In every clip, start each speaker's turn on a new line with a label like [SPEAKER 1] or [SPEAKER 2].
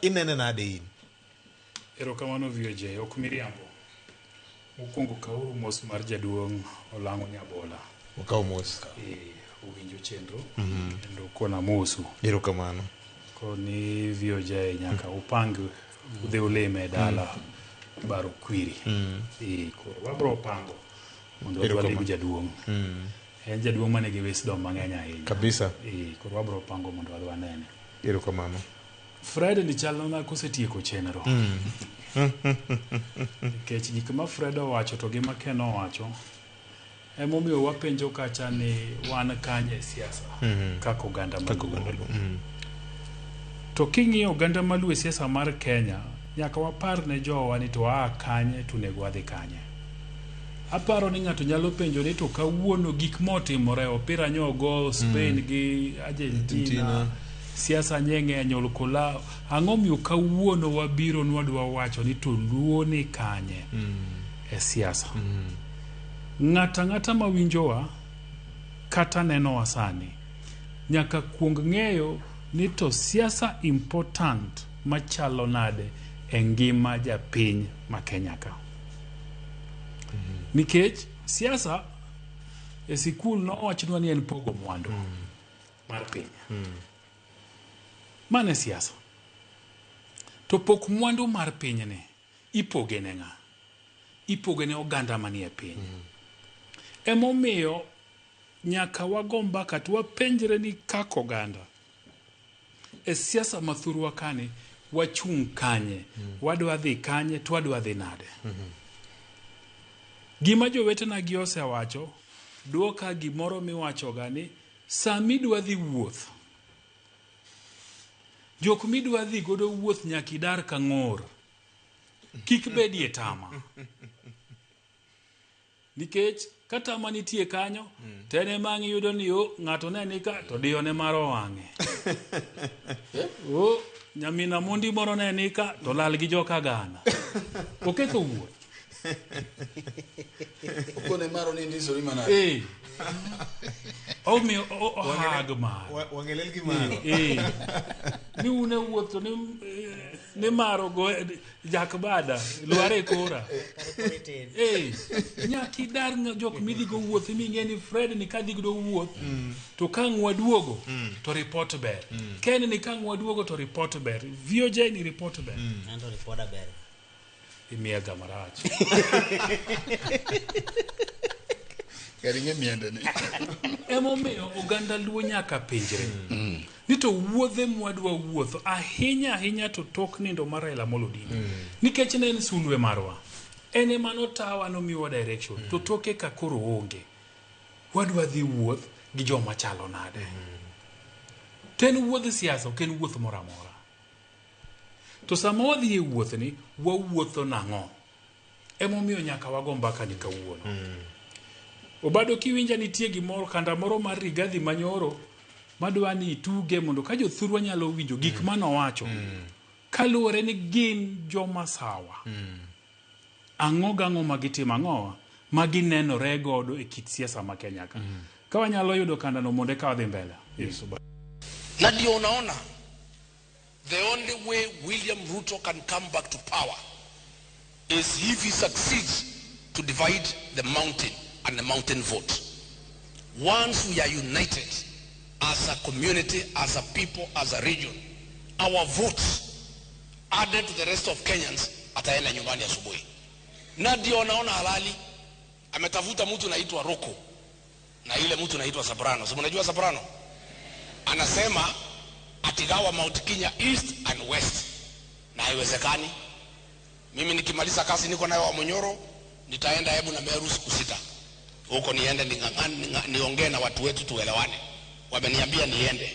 [SPEAKER 1] Inene nade in?
[SPEAKER 2] Erokamano VOJ, ok miriambo. Mokwongo kawuru mos mar jaduong' Olang'o Nyabola.
[SPEAKER 1] Wakaw mos.
[SPEAKER 2] Eh, owinjo chenro kendo kona mosu.
[SPEAKER 1] Erokamano.
[SPEAKER 2] Koni VOJ nyaka upang udhi ulime e dala baro kwiri. Eh, koro wabro pango mondo wadhi walim jaduong'. En jaduong' manigi wisdom mang'eny ahinya.
[SPEAKER 1] Kabisa.
[SPEAKER 2] Eh, koro wabro pango mondo wadhi wanene.
[SPEAKER 1] Erokamano.
[SPEAKER 2] Fred ni chalona kosetieko chenro. Nikech gik ma Fred owacho to gi ma Ken owacho emomiyo wapenjo kacha ni wan kanye e siasa kaka oganda maluo. To king'iyo oganda maluo e siasa mar Kenya, nyaka wapar ne jowa ni to waa kanye to onego wadhi kanye. Aparo ni ng'ato nyalo penjo ni to kawuono gik motimore opira nyo ogo Spain gi Argentina,
[SPEAKER 1] Argentina.
[SPEAKER 2] Siasa nye ng'eny olkola ang'o miyo kawuono wabiro nwadwa wacho ni to luo ni kanye e siasa. Ng'ato ang'ata mawinjowa kata nenowa sani nyaka kuong ng'eyo ni to siasa important machalo nade e ngima japiny ma Kenya ka. Nikech siasa e sikul nowachnwa ni en pogo mwandu mar piny. Mano e siasa. To pok mwandu mar pinyni ipoge ne ng'a? Ipoge ne oganda manie piny. Emomiyo nyaka wago mbaka to wapenjre ni kaka oganda e siasa ma thurwa kani wachung' kanye, wadwa dhi kanye to wadwa dhi nade. Gima jowetena gi osewacho duoka gimoro miwachoga ni samidwa dhi wuoth, jok midwa dhi godo wuoth nyaka idar ka ng'or, kik bedie tama. Nikech ka tama nitie kanyo, to en ema ang' iyudo ni o ng'ato ne ni ka to diyo ne mar owang'e. O nyamina mondi moro ne ni ka to lal gi joka gana. Oketho wuoth.
[SPEAKER 3] Okone maro ni ndisori manade.
[SPEAKER 2] Eh. Omiyo ohag mar.
[SPEAKER 1] Wang'elel gi maro.
[SPEAKER 2] Eh. Ni un e wuoth to ni, ni maro go jak bada lwar e kora. Eh, nyaka idar jok midhigo wuoth ming'e ni Fred ni kadhi godo wuoth to ka ang' waduogo to report ber. Ken ni ka ang' waduogo to report ber. VOJ ni report ber.
[SPEAKER 4] Anto ripoda ber.
[SPEAKER 2] Imiya ga marach.
[SPEAKER 3] Kar ing'e miende ni.
[SPEAKER 2] Emomiyo oganda luo nyaka penjre ni to wuodhe mwadwa wuotho ahinya ahinya to tok nindo mar Raila Amolo Odinga. Nikech ne en sulwe marwa. En ema notawa nomiwa direction. To toke ka koro onge. Wadwa dhi wuoth gi joma chalo nade. To en wuodh siasa ok en wuoth moro amora. To sama wadhi e wuothni, wawuotho nang'o? Emomiyo nyaka wago mbaka ni kawuono. Obado kiwinja nitie gimoro kanda moro mar Rigathi Manyoro madwa ni ituge mondo ka jothurwa nyalo winjo gik manowacho kaluwore ni gin joma sawa. Ang'o gang'o ma gitimo ang'owa ma ginenore godo e kit siasa ma Kenya ka. Ka wanyalo yudo kandano mondo eka wadhi mbele. Yes, Obado.
[SPEAKER 5] Na ndio unaona the only way William Ruto can come back to power is if he succeeds to divide the mountain and the mountain vote. Once we are united as a community, as a people, as a region, our votes added to the rest of Kenyans ataenda nyumbani asubuhi. Na ndio naona halali ametafuta mtu naitwa Roko na ile mtu naitwa Soprano. Si mnajua Soprano? Anasema atigawa Mount Kenya East and West, na haiwezekani. Mimi nikimaliza kazi niko nayo wa Munyoro, nitaenda Embu na Meru siku 6 huko, niende niongee na watu wetu tuelewane. Wameniambia niende.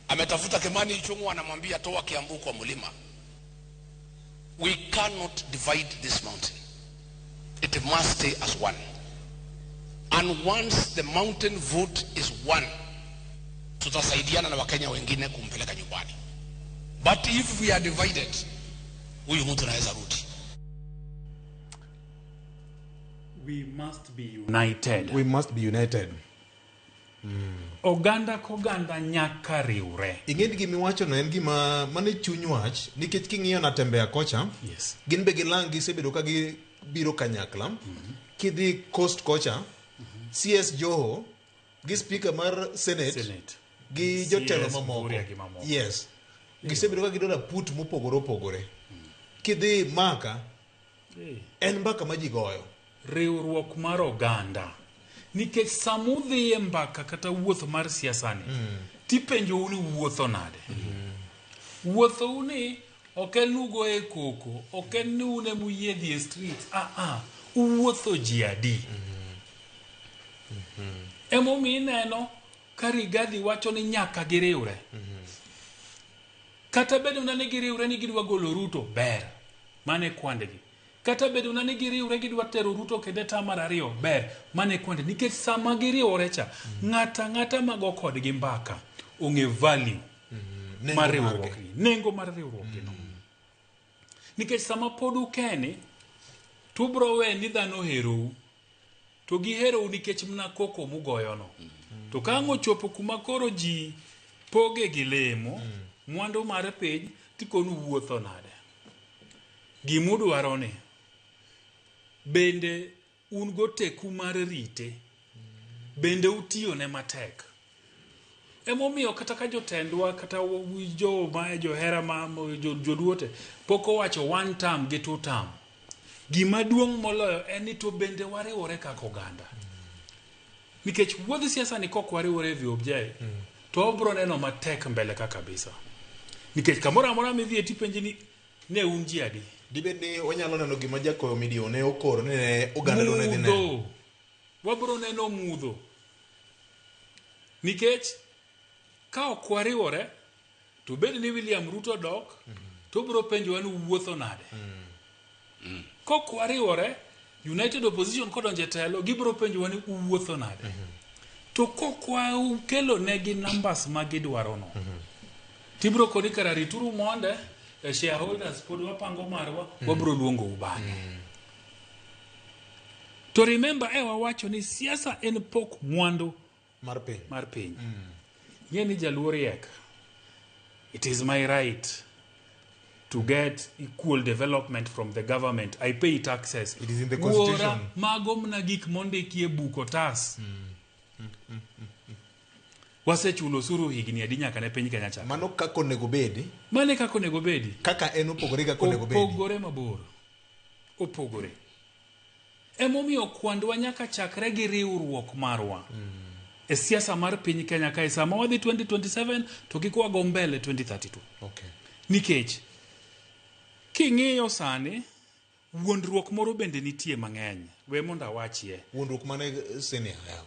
[SPEAKER 5] Ametafuta Kimani Ichung'wa, anamwambia toa Kiambu kwa mlima. We cannot divide this mountain. It must stay as one. And once the mountain vote is one, tutasaidiana na Wakenya wengine kumpeleka nyumbani. But if we are divided, huyu mtu anaweza rudi.
[SPEAKER 2] We must be united.
[SPEAKER 1] We must be united.
[SPEAKER 2] Oganda koganda nyaka riwre.
[SPEAKER 1] Ing'e ni gima iwachono en gima mane chuny wach nikech king'iyo Natembeya kocha
[SPEAKER 2] Yes.
[SPEAKER 1] gin be gilang gisebedo ka gibiro kanyakla. Kidhi Coast kocha CS Joho gi speaker mar Senate,
[SPEAKER 2] Senate.
[SPEAKER 1] gi jotelo
[SPEAKER 2] CS
[SPEAKER 1] mamoko.
[SPEAKER 2] Mvurya gi mamoko.
[SPEAKER 1] Yes. Gisebedo ka gidwaro put mopogore opogore. Kidhi Maka en mbaka ma ji goyo.
[SPEAKER 2] Riwruok mar oganda. Nikech sama udhi e mbaka kata wuoth mar siasa ni, tipenjou ni wuotho nade. Wuothou ni ok en ni ugoye koko, ok en ni un ema uyie dhi e street. Uwuotho ji adi. Emomiyo ineno ka Rigathi wacho ni nyaka giriwre. Kata bedo na ni giriwre ni gidwa golo Ruto, ber. Mano e kwandgi. Kata bedo na ni giriwre gidwa tero Ruto kendo e term mar ariyo, ber. Mano e kwandgi. Nikech sama giriwore cha, ng'ata ang'ata mago kodgi mbaka ong'e value
[SPEAKER 1] Nengo
[SPEAKER 2] mar
[SPEAKER 1] margi.
[SPEAKER 2] riwruokni. Nengo mar riwruokgi no. Nikech sama pod ukeni, to ubro we ni dhano oherou. To giherou nikech mana koko mugoyono. To ka ang' ochopo kuma koro ji poge gi lemo, mwandu mar piny, tikonu wuotho nade. Gimudwaro ni, bende un go teku mar rite, bende utiyone matek. Emomiyo kata ka jotendwa, kata jo ma johera ma joluote, pok owacho one term gi two term. Gima duong' moloyo en ni to bende wariwore kaka oganda. Nikech wuodh siasa ni kok wariwore e VOJ, to wabro neno matek mbele ka kabisa. Nikech kamoro amora midhiye tipenji ni ne un ji adi?
[SPEAKER 1] Dibed ni wanyalo neno gima Jakoyo Midio ne okoro ni ne oganda ne dhi neno.
[SPEAKER 2] Mudho. Wabro neno mudho. Nikech ka ok wariwore, to bed ni William Ruto dok, to obro penjowa ni uwuotho nade. Kok wariwore, United Opposition kodonjo e telo, gibro penjowa ni uwuotho nade. To kok wakelo negi numbers ma gidwaro no, tibro koni kara rituru monde, shareholders pod wapango marwa, wabro luongou bang'e. To remember, wawacho ni siasa en pok mwandu
[SPEAKER 1] mar piny.
[SPEAKER 2] Mar piny. Ng'e ni jaluo riek. It is my right to get equal development from the government. I pay taxes.
[SPEAKER 1] It is in the
[SPEAKER 2] Wuora,
[SPEAKER 1] constitution.
[SPEAKER 2] mago mna gik mondiki e buk otas. Wasechulo osuru higni adi nyaka ne piny Kenya chak.
[SPEAKER 1] Mano kaka onego bedi.
[SPEAKER 2] Mano kaka onego bedi.
[SPEAKER 1] Kaka en opogore kaka onego bedi.
[SPEAKER 2] Opogore mabor. Opogore. Emomiyo kwandwa nyaka chakre gi riwruok marwa. E siasa mar piny Kenya kae sama wadhi 2027 to kik wago mbele 2032. Nikech king'iyo sani wuondruok moro bende nitie mang'eny. We mondo awachie.
[SPEAKER 1] Wuondruok mane senior yaw?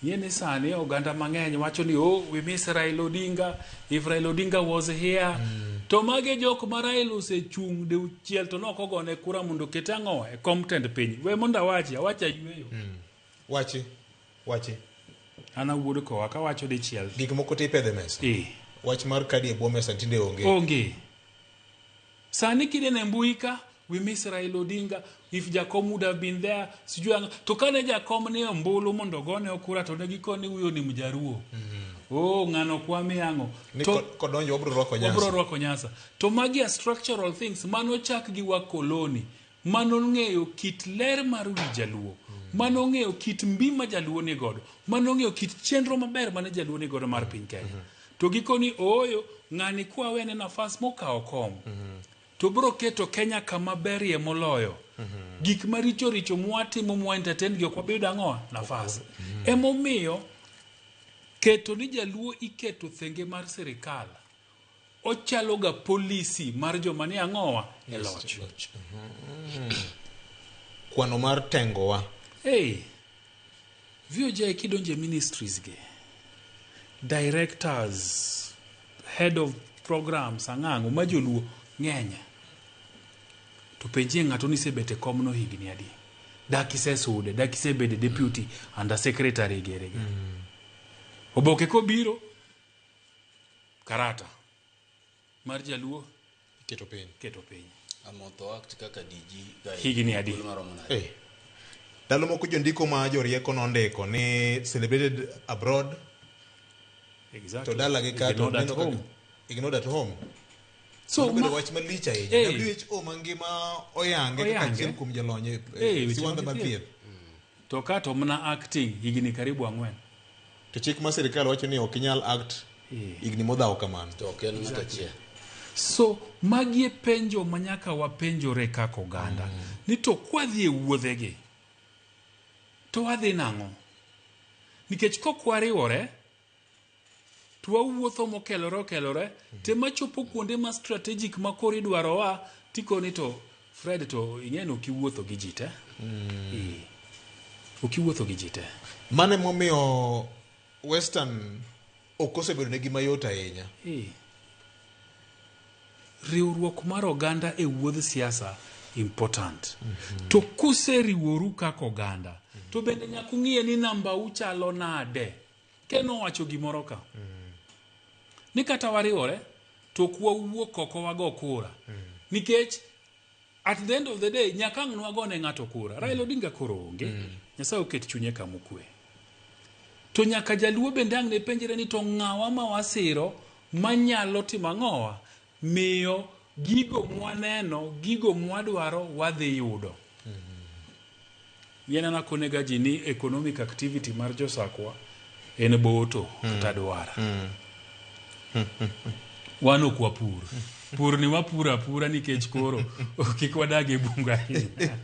[SPEAKER 2] Yie ni sani oganda mang'eny wacho ni oh, we miss Raila Odinga, if Raila Odinga was here. To mage jok ma Raila osechung' diuchiel to nok ogone kura mondo oket ang'o e kom tend piny. We mondo awachi, awacho ayueyo.
[SPEAKER 1] Wachi, wachi.
[SPEAKER 2] An awuod kowa kawacho dichiel.
[SPEAKER 1] Gik moko te ipedho e mesa. Wach mar kadi e bwo mesa tinde onge.
[SPEAKER 2] Onge. Sani kidene e mbui ka, we miss Raila Odinga, if Jakom would have been there, sijui ang'o. To kane Jakom ni ombulu mondo ogone kura to ne gikoni huyo ni mjaruo. Oh, ng'ano kwame ang'o.
[SPEAKER 1] Ni
[SPEAKER 2] To
[SPEAKER 1] kodonjo wabro rwako Nyasa.
[SPEAKER 2] Wabro rwako Nyasa. To magi are structural things mano chak gi wakoloni. Mano ng'eyo kit ler mar wi jaluo. Mano ng'eyo kit mbi ma jaluo ni godo. Mano ng'eyo kit chenro maber mane jaluo ni godo mar piny Kenya. To gikoni ooyo, ng'ani kwa wene nafas mokawo kom. To bro keto Kenya kama berie moloyo. Gik maricho richo mwatimo mwa entertain gi ok wabiyudo ang'o? Nafas. Emomiyo keto ni jaluo iketo thenge mar sirikal ochalo ga policy mar joma ni ang'owa e loch.
[SPEAKER 1] Kwano mar tengowa.
[SPEAKER 2] Hey, VOJ kidonje ministries gi, directors, head of programs, ang'ang'o ma joluo ng'eny. To penjie ng'ato ni isebet e komno higni adi? Dak isesude, dak isebede deputy under secretary gere gi. Oboke kobiro, karata mar jaluo
[SPEAKER 1] keto piny.
[SPEAKER 2] Keto piny.
[SPEAKER 3] Amotho act kaka DG ga
[SPEAKER 2] Higni adi?
[SPEAKER 3] thuolo maromo nade?
[SPEAKER 1] Ndalo moko jondiko ma jorieko nondiko ni celebrated abroad
[SPEAKER 2] Exactly.
[SPEAKER 1] to dalagi ka to
[SPEAKER 2] Ignored at
[SPEAKER 1] neno kaka-
[SPEAKER 2] home.
[SPEAKER 1] ignored at home.
[SPEAKER 2] So
[SPEAKER 1] Obedo
[SPEAKER 2] ma-
[SPEAKER 1] wach malich ahinya.
[SPEAKER 2] Eh.
[SPEAKER 1] WHO mangima oyange kaka
[SPEAKER 2] Oyange.
[SPEAKER 1] achiel kuom jolony e
[SPEAKER 2] Eh, weche
[SPEAKER 1] siwandha
[SPEAKER 2] mag
[SPEAKER 1] mar
[SPEAKER 2] thieth.
[SPEAKER 1] thieth.
[SPEAKER 2] To ka to mana acting higni karibu 4.
[SPEAKER 1] To chik mar sirikal wacho ni ok inyal act
[SPEAKER 2] Eh.
[SPEAKER 1] higni modhawo kamano.
[SPEAKER 3] To ok en ng'at achiel.
[SPEAKER 2] So magi e penjo ma nyaka wapenjore kaka oganda. Ni to kwadhi e wuodhegi, to wadhi nang'o? Nikech kok wariwore, to wawuotho mokelore okelore, te machopo kuonde ma strategic ma koro idwarowa, tikoni to Fred to ing'e ni ok iwuotho gi ji te. Eh. Ok iwuotho gi ji te.
[SPEAKER 1] Mano emomiyo Western ok osebedo negi mayot ahinya.
[SPEAKER 2] Eh. Riwruok mar oganda e wuodh siasa important. To kuseriworu kaka oganda, to bende nyaka ung'iye ni namba u chalo nade. Ken owacho gimoro ka. Ni kata wariwore, to ok wawuok oko wago kura. Nikech at the end of the day, nyaka ang' nwagone ng'ato kura. Raila Odinga koro onge. Nyasaye oket chunye kama okwe. To nyaka jaluo bende ang' ne penjre ni to ng'awa ma wasiro manyalo timo ang'owa miyo gigo mwaneno gigo mwadwaro wadhi yudo. Yien anakonega ji ni economic activity mar josakwa en boto kata dwara. Wan ok wapur. Pur ni wapuro apura nikech koro kik wadag e bungu ahinya.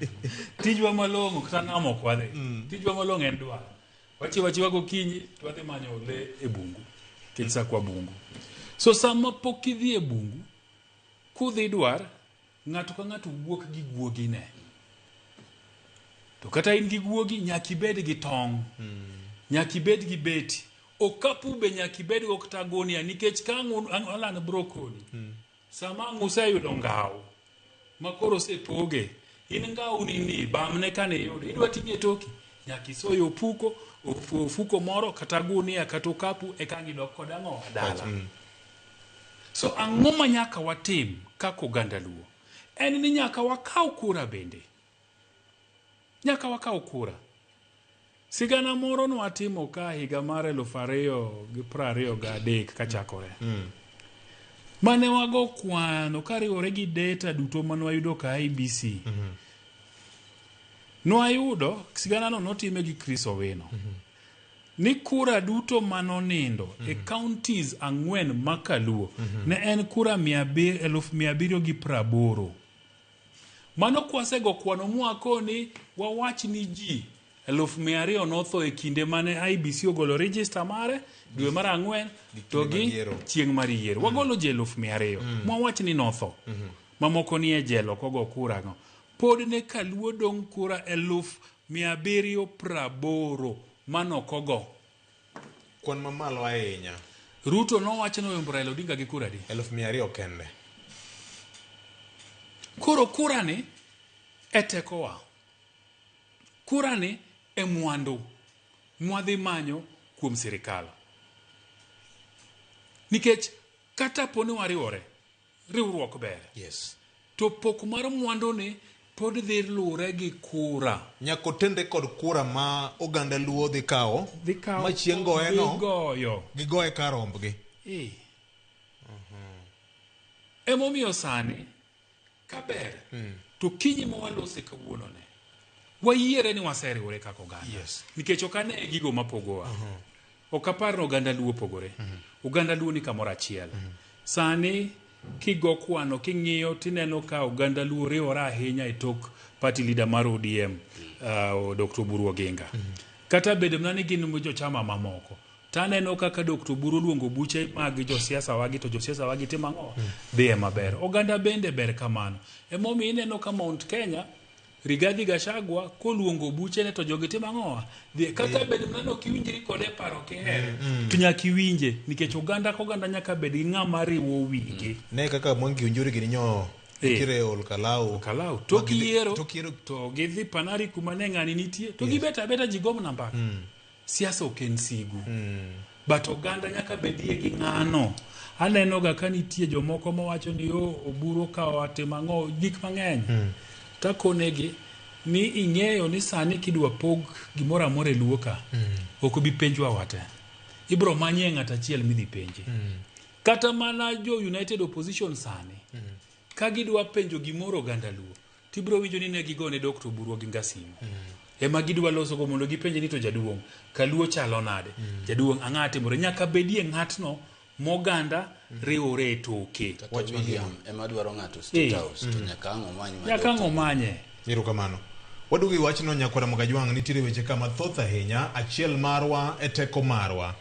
[SPEAKER 2] Tijwa malong'o kata nam ok wadhi. Tijwa malong'o en dwar. Wachiewo achiewa gokinyi to wadhi manyo le e bungu. Nikech sakwa bungu. So sama pok idhi e bungu, kudhi dwar, ng'ato ka ng'ato wuok gi guogine. To kata in gi guogi, nyaka ibed gi tong'. Nyaka ibed gi beti. Okapu be nyaka ibed go kata gunia nikech ka ang' Alan bro koni. Sama ang' useyudo ngaw ma koro osepoge, in ngaw ni ni bamne kane iyudo, idwa ting'e toki, nyaka isoye opuko, ofuko moro kata gunia kata okapu eka ang' idok kod ang'o dala. So ang'o ma nyaka watim kaka oganda Luo? En ni nyaka wakaw kura bende. Nyaka wakaw kura. Sigana moro nwatimo ka higa mar 2023 kachakore. Mane wago kwano kariwore gi data duto mane wayudo ka IBC. Nwayudo, sigana no notime gi Chris Owino. Ni kura duto manonindo e counties 4 ma Kaluo ne en kura 780,000. Mano kwasego kwano mwakoni wawach ni ji 200,000 notho e kinde mane IBC ogolo register mare dwe mar 4 to gi chieng' mar yiero. Wagolo ji 200,000 mwawach ni notho. Mamoko ni e jela ok ogo kura go. Pod ne Kaluo dong' kura 780,000 manokogo.
[SPEAKER 1] Kwan mamalo ahinya.
[SPEAKER 2] Ruto nowacho ni oyombo Raila Odinga gi kura adi?
[SPEAKER 1] 200,000 kende.
[SPEAKER 2] Koro kura ni e tekowa. Kura ni e mwandu mwadhi manyo kuom sirikal. Nikech kata po ni wariwore, riwruok ber.
[SPEAKER 1] Yes.
[SPEAKER 2] To pok mar mwandu ni pod dhi lure gi kura.
[SPEAKER 1] Nyaka otenre kod kura ma oganda Luo dhi kawo, ma chieng' goye no,
[SPEAKER 2] goyo.
[SPEAKER 1] gigoye kar rombgi.
[SPEAKER 2] Eh. Emomiyo sani kaber to kinyi ma walose kawuono ne wayiere ni waseriwore kaka oganda.
[SPEAKER 1] Yes.
[SPEAKER 2] Nikech ok ane gigo mapogowa. Ok apar ni oganda Luo opogore. Oganda Luo ni kamoro achiel. Sani kigo kwano king'iyo tineno ka oganda Luo riwore ahinya e tok party leader mar ODM Dr. Oburu Oginga. Kata bedo mana ni gin jochama mamoko. Taneno kaka Dr. Oburu luongo buche mag josiasa wagi to josiasa wagi timo ang'o? Dhiye maber. Oganda bende ber kamano. Emomiyo ineno ka Mount Kenya Rigathi Gachagua koluongo buchene to jogi timo ang'o? Dhi kata bed mana ni ok iwinjri kode e paro kihere to nyaka iwinje nikech oganda ka oganda nyaka bed gi ng'ama riwo wigi.
[SPEAKER 1] Ne kaka Mwangi Onjuri gini nyo nitiere Ol Kalou.
[SPEAKER 2] Kalau tok yiero
[SPEAKER 1] tok yiero
[SPEAKER 2] to gidhi Panari kuma ne ng'ani nitie to gibet abeta ji gomna mbaka. Siasa ok en sigu. But oganda nyaka bedie gi ng'ano. Aneno ga ka nitie jomoko mawacho ni o Oburu okawo atimo ang'o gik mang'eny. Takonegi Ni ing'eyo ni sani kidwa pog gimoro amora e luo ka, ok bi penjwa wate. Ibro manyie ng'at achiel midhi penje. Kata mana jo United Opposition sani, ka gidwa penjo gimoro oganda luo, tibro winjo ni ne gigone Dr. Oburu Oginga simu. Ema gidwa losogo mondo gipenje ni to jaduong', kaluo chalo nade? Jaduong' ang'a timore? Nyaka bedie ng'atno moganda riwore e toke.
[SPEAKER 3] Kata William ema dwaro ng'ato State House to nyaka ang' omany ma
[SPEAKER 2] Nyaka ang' omanye.
[SPEAKER 1] Erokamano. Waduogo e wachno nyakwara Mogajwang' nitiere weche ka mathoth ahinya. Achiel marwa e teko marwa.